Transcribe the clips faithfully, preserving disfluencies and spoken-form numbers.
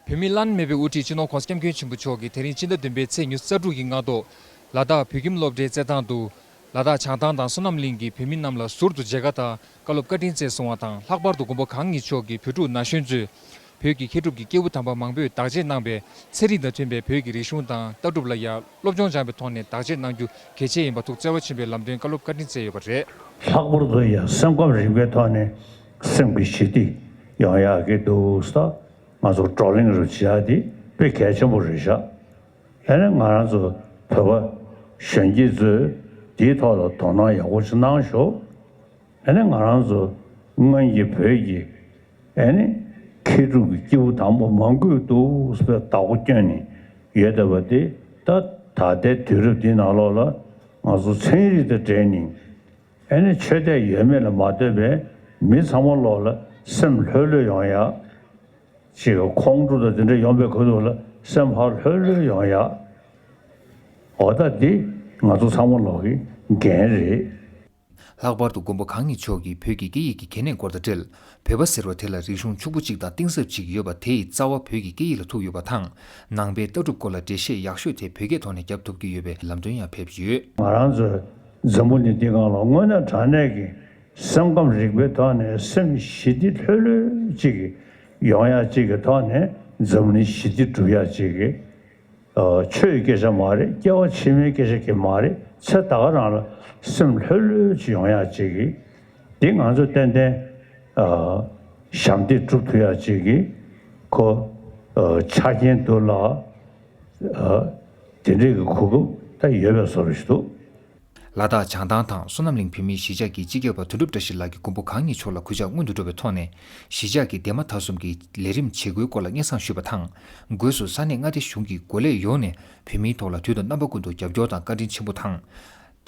བོད་མི་བླ་ན་མེད་པའི་དབུ་ཁྲིད་སྤྱི་ནོར་༧གོང་ས་༧སྐྱབས་མགོན་ཆེན་པོ་མཆོག་གིས་དེ་རིང་ཕྱི་ཟླ་བདུན་པའི་ཚེས་ཉི་ཤུ་རྩ་དྲུག་གི་སྔ་དྲོ། ལ་དྭགས་བོད་ཁྱིམ་སློབ་གྲྭའི་རྩེད་ཐང་དུ། ལ་དྭགས་བྱང་ཐང་དང་བསོད་ནམས་གླིང་གི་བོད་མི་རྣམས་ལ་ཟུར་དུ་མཇལ་ཁ་དང་བཀའ་སློབ་བཀའ་དྲིན་སྩལ་གསུང་བ་དང་། ལྷག་པར་དུ་མགོན་པོ་གང་ཉིད་མཆོག་གིས་བོད་ཕྲུག་ན་གཞོན་ཚོས་བོད་ཀྱི་མཁས་གྲུབ་ཀྱི་སྐྱེས་བུ་དམ་པ་མང་པོས་བདག་གཅེས་གནང་བའི་ཚན་རིག་དང་མཐུན་པའི་བོད་ཀྱི་རིག་གཞུང་དང་ལྟ་གྲུབ་ལ་ཡང་སློབ་སྦྱོང་སྦྱངས་པའི་ཐོག་ནས་བདག་གཅེས་གནང་རྒྱུ་གལ་ཆེ་ཡིན་པ་ཐུགས་བརྩེ་བ་ཆེན་པོས་ལམ་སྟོན་བཀའ་སློབ་བཀའ་དྲིན་སྩལ་ཡོད་པ་རེད། ལྷག་པར་དུ་ཡང་སེམས་ཁམས་རིག་པའི་ཐོག་ནས་སེམས་ཀྱི་ཞི་བདེ་ཡོང་ཡག་གི་འདུག་ས། ང་ཚོ་བགྲོ་གླེང་རུ་བྱེད་ཡག་དེ་དཔེ་གལ་ཆེན་པོ་རེད་ཤག་ཨ་ནི་ང་རང་ཚོ་བོད་པ་གཞོན་སྐྱེས་ཚོས་དེའི་ཐོག་ལ་དོ་སྣང་ཡག་པོ་ཅིག་གནང་ཤོག་ཨ་ནི་ང་རང་ཚོ་སྔོན་གྱི་བོད་ཀྱི་ཨ་ནི་མཁས་གྲུབ་ཀྱི་སྐྱེས་བུ་དམ་པ་མང་པོས་འདུག་ཟེར་བའི་བདག་པོ་བསྐྱོན་ནས་ཡོད་བསྡད་པ་དེ། ད་ད་ལྟའི་དུས་རབས་འདིའི་ནང་ལོགས་ལ་ང་ཚོ་ཚན་རིག་དང་འབྲེལ་ནས་ཨ་ནི་ཆོས་དད་ཡོད་མེད་ལ་མ་ལྟོས་པའི་མི་ཚང་མ་ལོགས་ལ་སེམས་ལྷོད་ལྷོད་ཡོང་ཡག་ཅིག་ཁོང་ཁྲོ་དང་དེ་འདྲ་ཡོང་པའི་ཁུལ་དུ་ལ་སེམས་ཕར་ལྷོད་ལྷོད་ཡོང་ཡག་འོ་ད་འདི་ང་ཚོ་ཚང་མ་ལོག་གི་འགན་རེད། ལྷག་པར་དུ་མགོན་པོ་གང་ཉིད་མཆོག་གིས་བོད་ཀྱི་སྐད་ཡིག་གི་གལ་གནད་སྐོར་དང་འབྲེལ། བོད་པ་ཟེར་བ་དེ་ལ་རིག་གཞུང་ཕྱུག་པོ་གཅིག་དང་གཏིང་ཟབ་ཅིག་ཡོད་པ་དེ་ཡི་རྩ་བ་བོད་ཀྱི་སྐད་ཡིག་ལ་ཐུག་ཡོད་པ་དང་། ནང་པའི་ལྟ་གྲུབ་སྐོར་ལ་འགྲེལ་བཤད་ཡག་ཤོས་དེ་བོད་སྐད་ཐོག་ནས་བརྒྱབ་ཐུབ་ཀྱི་ཡོད་པའི་ལམ་སྟོན་ཡང་ཕེབས་ཡོད། ང་རང་ཚོའི་འཛམ་བུ་གླིང་འདི་སྒང་ལ་དངོས་གནས་དྲང་གནས་ཀྱི་སེམས་ཁམས་རིག་པའི་ཐོག་ནས་སེམས་ཞི་བདེ་ལྷོད་ལྷོད་ཅིག་ཡོང་ཡག་ཅིག་གི་ཐོག་ནས་འཛམ་གླིང་ཞི་བདེ་སྒྲུབ་ཡག་ཅིག་གི་ཨ་ཆོས་ཀྱི་སྐད་ཆ་མ་རེད། སྐྱེ་བ་ཕྱི་མའི་སྐད་ཆ་གི་མ་རེད། ཚེ་ད་ག་རང་ལ་སེམས་ལྷོད་ལྷོད་ཅིག་ཡོང་ཡག་ཅིག་གི་འདི་ང་ཚོ་ཏན་ཏན་ཨ་ཞབས་འདེགས་སྒྲུབ་ཐུབ་ཡག་ཅིག་གི་ཁོ་ཨ་ཆ་རྐྱེན་འདུག་ལ། ཨ་དེ་འདྲའི་གི་གོ་སྐབས་ད་ཡོད་པའི་བཟོ་འདྲ་ཞིག་འདུག་ལ་དྭགས་བྱང་ཐང་དང་བསོད་ནམས་གླིང་བོད་མིའི་གཞིས་ཆགས་ཀྱི་སྤྱི་ཁྱབ་པ་དོན་གྲུབ་བཀྲ་ཤིས་ལགས་ཀྱིས་མགོན་པོ་གང་ཉིད་མཆོག་ལ་གུས་ཕྱག་སྔོན་དུ་འགྲོ་བའི་ཐོག་ནས། གཞིས་ཆགས་ཀྱི་འདས་མ་ད་གསུམ་གྱི་ལས་རིམ་བྱེད་སྒོའི་སྐོར་ལ་སྙན་སེང་ཞུས་པ་དང་། སྒོས་སུ་ས་གནས་མངའ་སྡེ་གཞུང་གི་འགོ་ལས་ཡོངས་ནས་བོད་མིའི་ཐོག་ལ་དུས་དང་རྣམ་པ་ཀུན་ཏུ་རྒྱབ་སྐྱོར་དང་བཀའ་དྲིན་ཆེན་པོ་དང་།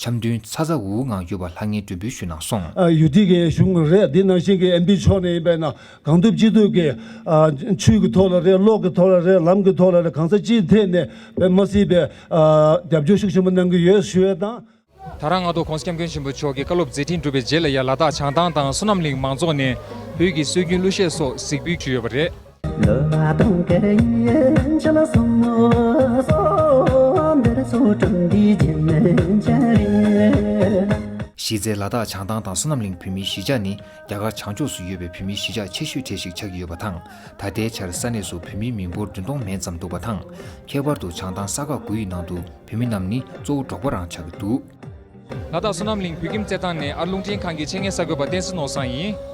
འཆམ་མཐུན་ཚ་ཚ་འུར་འུར་ངང་ཡོད་པར་ལྷང་ངེར་མགྲོན་འབོད་ཞུས་གནང་སོང་། ཨ་ཡུལ་དེ་གའི་གཞུང་རེད། འདི་ནང་བཞིན་གྱི་ཨེམ་པི་མཆོག་ནས་ཡིན་པས་ན། གང་ཐུབ་ཅི་ཐུབ་ཀྱིས་ཨ་ཆོས་ཀྱི་ཐོག་ལ་རེད། གློག་གི་ཐོག་ལ་རེད། ལམ་གྱི་ཐོག་ལ་རེད། གང་ས་ཅིའི་ཐད་ནས་དཔེ་མ་སྲིད་པའི་ཨ་རྒྱབ་སྐྱོར་ཤུགས་ཆེན་པོ་གནང་གི་ཡོད་ཞུ་ཡས་དང་། ད་རང་སྔ་དྲོ་༧གོང་ས་༧སྐྱབས་མགོན་ཆེན་པོ་མཆོག་གི་བཀའ་སློབ་མཛད་འཕྲིན་གྲུབ་པའི་རྗེས་ལ་ཡང་ལ་དྭགས་བྱང་ཐང་དང་བསོད་ནམས་གླིང་མང་ཚོགས་ནས་བོད་ཀྱི་སྲོལ་རྒྱུན་གླུ་གཞས་སོགས་གཟིགས་འབུལ་ཞུས་ཡོད་པ་རེད། གཞི་རྩའི་ལ་དྭགས་བྱང་ཐང་དང་བསོད་ནམས་གླིང་བོད་མིའི་གཞིས་ཆགས་ནི་རྒྱ་གར་བྱང་ཕྱོགས་སུ་ཡོད་པའི་བོད་མིའི་གཞིས་ཆགས་ཆེ་ཤོས་གྲས་ཤིག་ཆགས་ཀྱི་ཡོད་པ་དང་། ད་ལྟའི་ཆར་ས་གནས་སུ་བོད་མིའི་མི་འབོར་བདུན་སྟོང་མན་ཙམ་འདུག་པ་དང་། ཁྱད་པར་དུ་བྱང་ཐང་ས་ཁག་དགུ་ཡི་ནང་དུ་བོད་མི་རྣམས་ནི་གཙོ་བོ་འབྲོག་པ་རང་ཆགས་ཀྱི་འདུག་ལ་དྭགས་བསོད་ནམས་གླིང་བོད་ཁྱིམ་རྩེད་ཐང་ནས་ཨར་རླུང་འཕྲིན་ཁང་གི་ཆེད་མངགས་གསར་འགོད་པ་བསྟན་འཛིན་ནོར་བཟང་ཡིན།